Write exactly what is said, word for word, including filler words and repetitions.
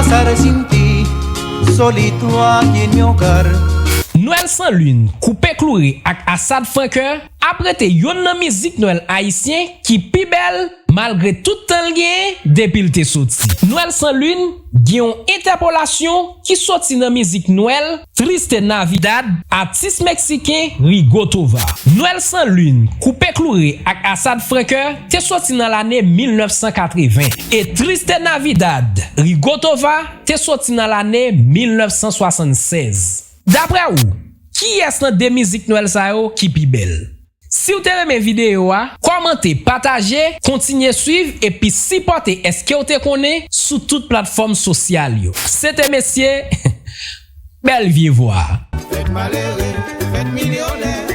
Estar sin ti, solito aquí en mi hogar. Nwèl San Lin, Koupe Kloure ak Asad Franker ap rete yonn nan mizik Nwèl ayisyen ki pi bèl malgre tout tan l genyen depi l te soti. Nwèl San Lin gen yon entèpolasyon ki soti nan mizik Nwèl, Triste Navidad, atis meksiken Rigo Tovar. Nwèl San Lin, Koupe Kloure ak Asad Franker te soti nan lane mil nèf san katreven e Triste Navidad, Rigo Tovar te soti nan lane mil nèf san swasannsèz. Daprè ou, kiyès nan de mizik Nwèl sa yo ki pi bèl? Si w te renmen videyo a, kòmante, pataje, kontinye swiv epi sipòte Èske w te konnen sou tout platfòm sosyal yo. Se te mesye Bèl vye vwa. Fèt malere, fèt milyonè.